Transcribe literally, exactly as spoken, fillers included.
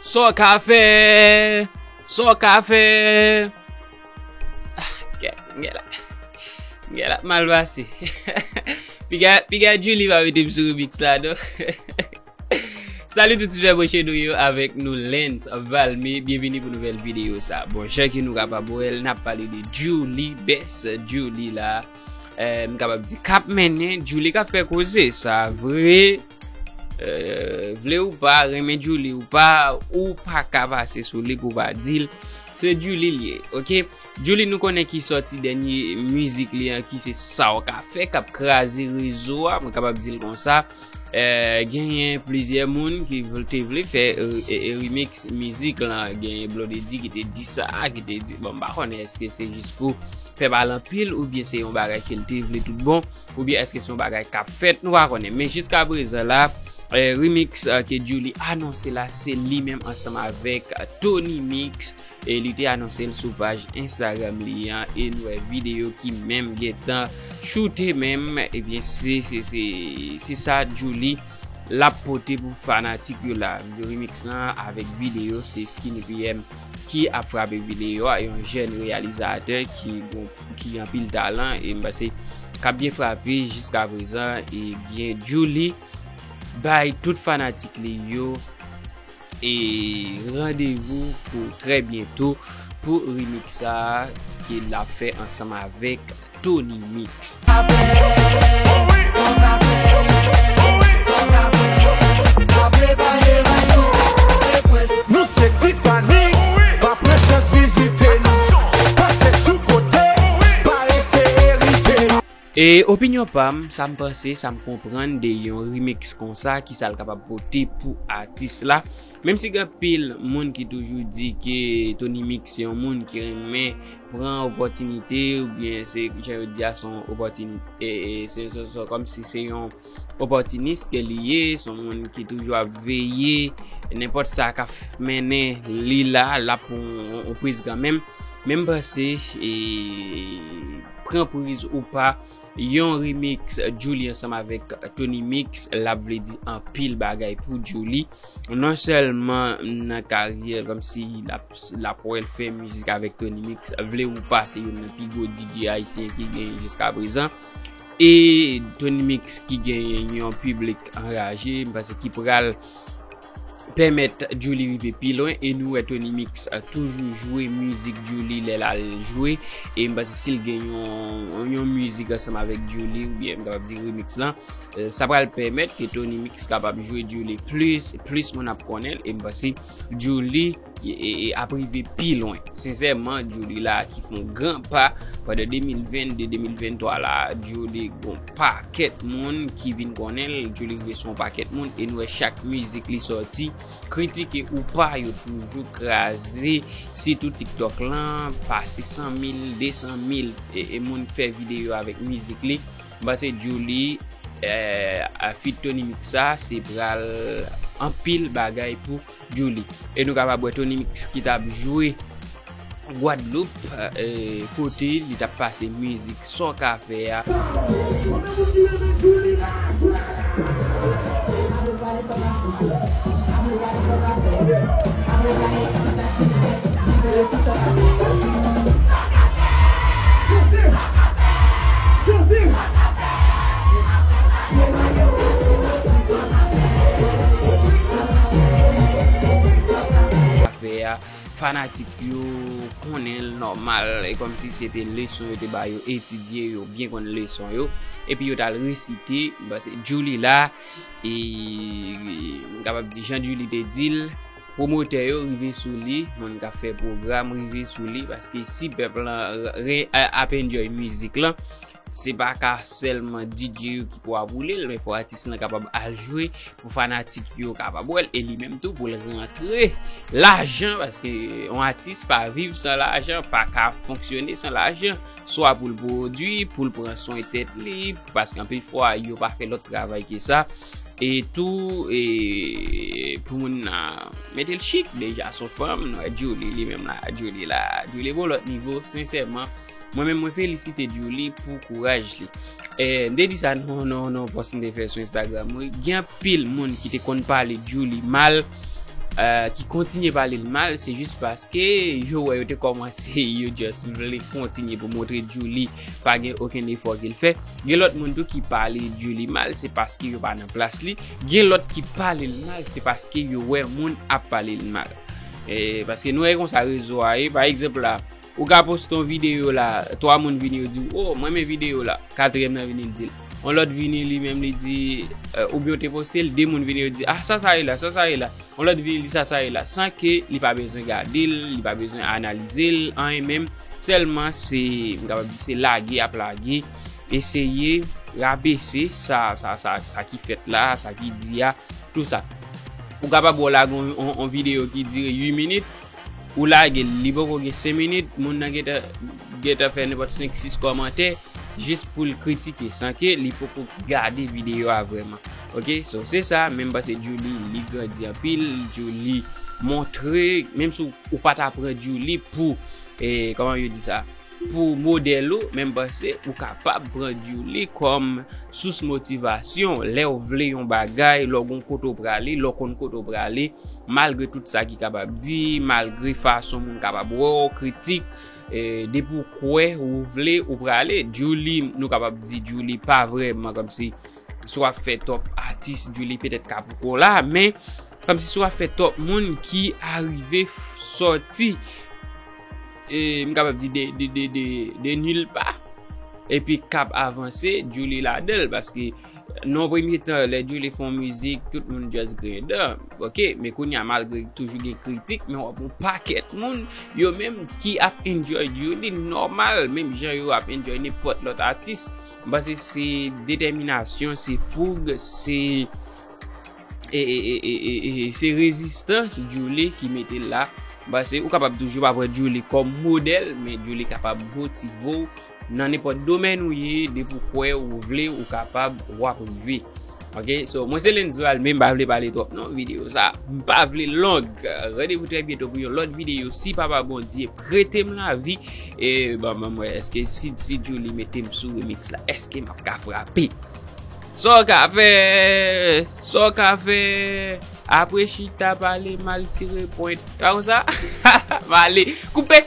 Sa w ka fè? Sa w ka fè? Ah, gè, gè la. Gè la mal pase. Piga, piga Julie pa mete m sou remix la, non. Salut tout sipè branche nou yo, avèk nou Lens Valme. Byenvini pou nouvèl videyo sa. Bon, jan ke nou kapab wè l, n ap pale de Julie, best Julie la. Eh, m kapab di k ap mennen, Julie k ap fè koze, sa vre. Eh, vle ou pa, renmen Julie ou pa, ou pa ka pase sou li pou w pa di l. Se Julie l ye, oke? Julie nou konnen ki sòti dènye mizik li an, ki se Sa w ka fè, k ap kraze rezo a, mwen kapab di l konsa. Eh, genyen plizyè moun ki vle, te vle fè, eh, eh, remix mizik lan. Genyen Blondedy ki te di sa, ki te di, bon, m pa konnen èske se jis pou fè pale anpil oubyen se yon bagay ke l te vle tout bon, oubyen èske se yon bagay k ap fèt, nou pa konnen. Men jiska prezan la, eh, remix, eh, ke Julie anonse la, se li menm ansanm avèk Tony Mix. E li te anonse l sou paj Instagram li an, e n wè videyo ki menm gentan choute menm, ebyen se, se, se, se sa Julie l ap pote pou fanatik yo la. Remix lan avèk videyo, se Skinny P M ki ap frape videyo a, yon jèn reyalizatè ki gon, ki anpil talan, e m panse k ap byen frape jiska prezan, ebyen Julie bay tout fanatik li yo e randevou pou trè byento pou remix sa a ke l ap fè ansanm avèk Tony Mix. Nou se Titanic, pa pran chans vizite nou. Pase sou kote, pa eseye rive. E opinyon pa m, sa m panse, sa m konprann de yon remix konsa, kisa l kapab pote pou atis la. Menm si gen anpil moun ki toujou di ke Tony Mix se yon moun ki renmen pran opòtinite, oubyen se, jan yo di a, se yon opòtini-, e, e, se, se, se, kòmsi se yon opòtinis ke li ye, se yon moun ki toujou ap veye nenpòt sa k ap mennen li la, l ap pran yon, yon priz kanmenm. Men m panse, e, pran priz ou pa, yon remix Julie ansanm avèk Tony Mix, l ap vle di anpil bagay pou Julie. Non sèlman nan karyè l, kòmsi l ap, l ap wè l fè mizik avèk Tony Mix, vle ou pa, se youn nan pi gwo D J ayisyen ki genyen jiska prezan. E Tony Mix ki genyen yon piblik anraje, m panse ki pral pèmèt Julie rive pi lwen, e nou wè Tony Mix, eh, toujou jwe mizik Julie lè l al jwe, e m panse si l gen yon, yon mizik ansanm avèk Julie, oubyen m kapab di remix lan, eh, sa pral pèmèt ke Tony Mix kapab jwe Julie plis, plis moun ap konnen l, e m panse Julie, e, e, e, ap rive pi lwen. Sensèman, Julie la ki fè yon gran pa pandan de mil vennde, de mil venntwa la, Julie gon pakèt moun ki vin konnen l, Julie rive sou yon pakèt moun, e nou wè chak mizik li sòti, kritike ou pa, yo toujou kraze, sitou TikTok lan, pase san mil, de san mil, e, e moun k fè videyo avèk mizik li. M panse Julie, eh, a feat Tony Mix sa, se pral anpil bagay pou Julie. E nou kapab wè Tony Mix ki t ap jwe Gwadloup, eh, kote li t ap pase mizik Sa w ka fè a. Fè a, fanatik yo konnen l nòmal, e kòmsi se te leson yo te ba yo etidye, yo byen konn leson yo, epi yo t al resite, m panse Julie la, e m kapab di jan Julie te di l, pwomotè yo rive sou li, moun k ap fè pwogram rive sou li, paske si pèp lan re-, a-, ap enjoy mizik lan, se pa ka sèlman D J yo ki pou ap woule l, men fò atis lan kapab al jwe, pou fanatik yo kapab wè l, e li menm tou pou l rantre lajan, paske yon atis pa viv san lajan, pa ka fonksyone san lajan, swa pou l pwodui, pou l pran swen tèt li, paske anpil fwa yo pa fè lòt travay ke sa, e tou, e pou moun nan mete l chik, deja s on fanm, nou wè Julie, li menm la, Julie la, Julie bon lòt nivo, sensèman, mwen menm mwen felisite Julie pou kouraj li. Eh, m te di sa nan, nan, nan pòs m te fè sou Instagram mwen. Gen anpil moun ki te konn pale Julie mal, ki kontinye pale l mal, se jis paske yo wè yo te kòmanse, yo just vle kontinye pou montre Djouly pa gen okenn efò ke l fè. Gen lòt moun tou ki pale Djouly mal, se paske yo pa nan plas li. Gen lòt ki pale l mal, se paske yo wè moun ap pale l mal. E, paske nou wè konsa rezo a ye. Pa egzanp la, ou ka poste yon videyo la, twa moun vini yo di w, "Oh, mwen renmen videyo la." Katriyèm nan vini l di l. Yon lòt vini li menm li di, eh, oubyen w te poste l, de moun vini yo di, "Ah, sa sa ye la, sa sa ye la." Yon lòt vini li sa sa ye la, san ke li pa bezwen gade l, li pa bezwen analize l, anyen menm. Sèlman se, m kapab di se lage y ap lage, eseye rabese sa, sa, sa, sa ki fèt la, sa ki di a, tou sa. Ou kapab wè w lage yon, yon, yon videyo ki dire uit minit, ou lage l, li poko gen senk minit, moun nan gentan, gentan fè nenpòt senk, sis kòmantè, jis pou l kritike, san ke li poko gade videyo a vrèman. Ok, so se sa, men m panse Djouly, li grandi anpil, Djouly montre, menm si w, ou pa ta pran Djouly pou, e, kòman yo di sa, pou modèl ou, men m panse ou kapab pran Djouly kòm sous motivasyon, lè w vle yon bagay, lè w gon kote w prale, lè w konn kote w prale, malgre tout sa ki kapab di, malgre fason moun kapab wè w, kritik, e, depi w kwè ou vle, ou prale. Djouly, nou kapab di Djouly pa vrèman kòmsi si w ap fè top atis, Djouly petèt ka poko la, men kòmsi si w ap fè top moun ki arive sòti, e, m kapab di de, de, de, de, de nil pa, epi k ap avanse, Djouly ladan l, paske nan yon premye tan, lè Djouly fè yon mizik, tout moun just griyen dan. Ok, men kounye a, malgre toujou gen kritik, men w ap yon pakèt moun, yo menm ki ap enjoy Djouly nòmal, menm jan yo ap enjoy nenpòt lòt atis. M panse se detèminasyon, se foug, se, e, e, e, e, e, e, se rezistans Djouly ki mete l la. M panse ou kapab toujou pa pran Djouly kòm modèl, men Djouly kapab motive w nan nenpòt domèn ou ye, depi w kwè ou vle, ou kapab, w ap rive. Ok, so, mwen se Lenzo Alme, m pa vle pale twòp non, videyo sa, m pa vle long. Randevou trè byento pou yon lòt videyo, si Papa Bondye prete m lavi, e ban, ban m wè, èske si, si Djouly mete m sou remix la, èske m ap ka frape? Sa w ka fè? Sa w ka fè? Apre chita pale mal, tire pwent. Pa konsa? M ale. Koupe!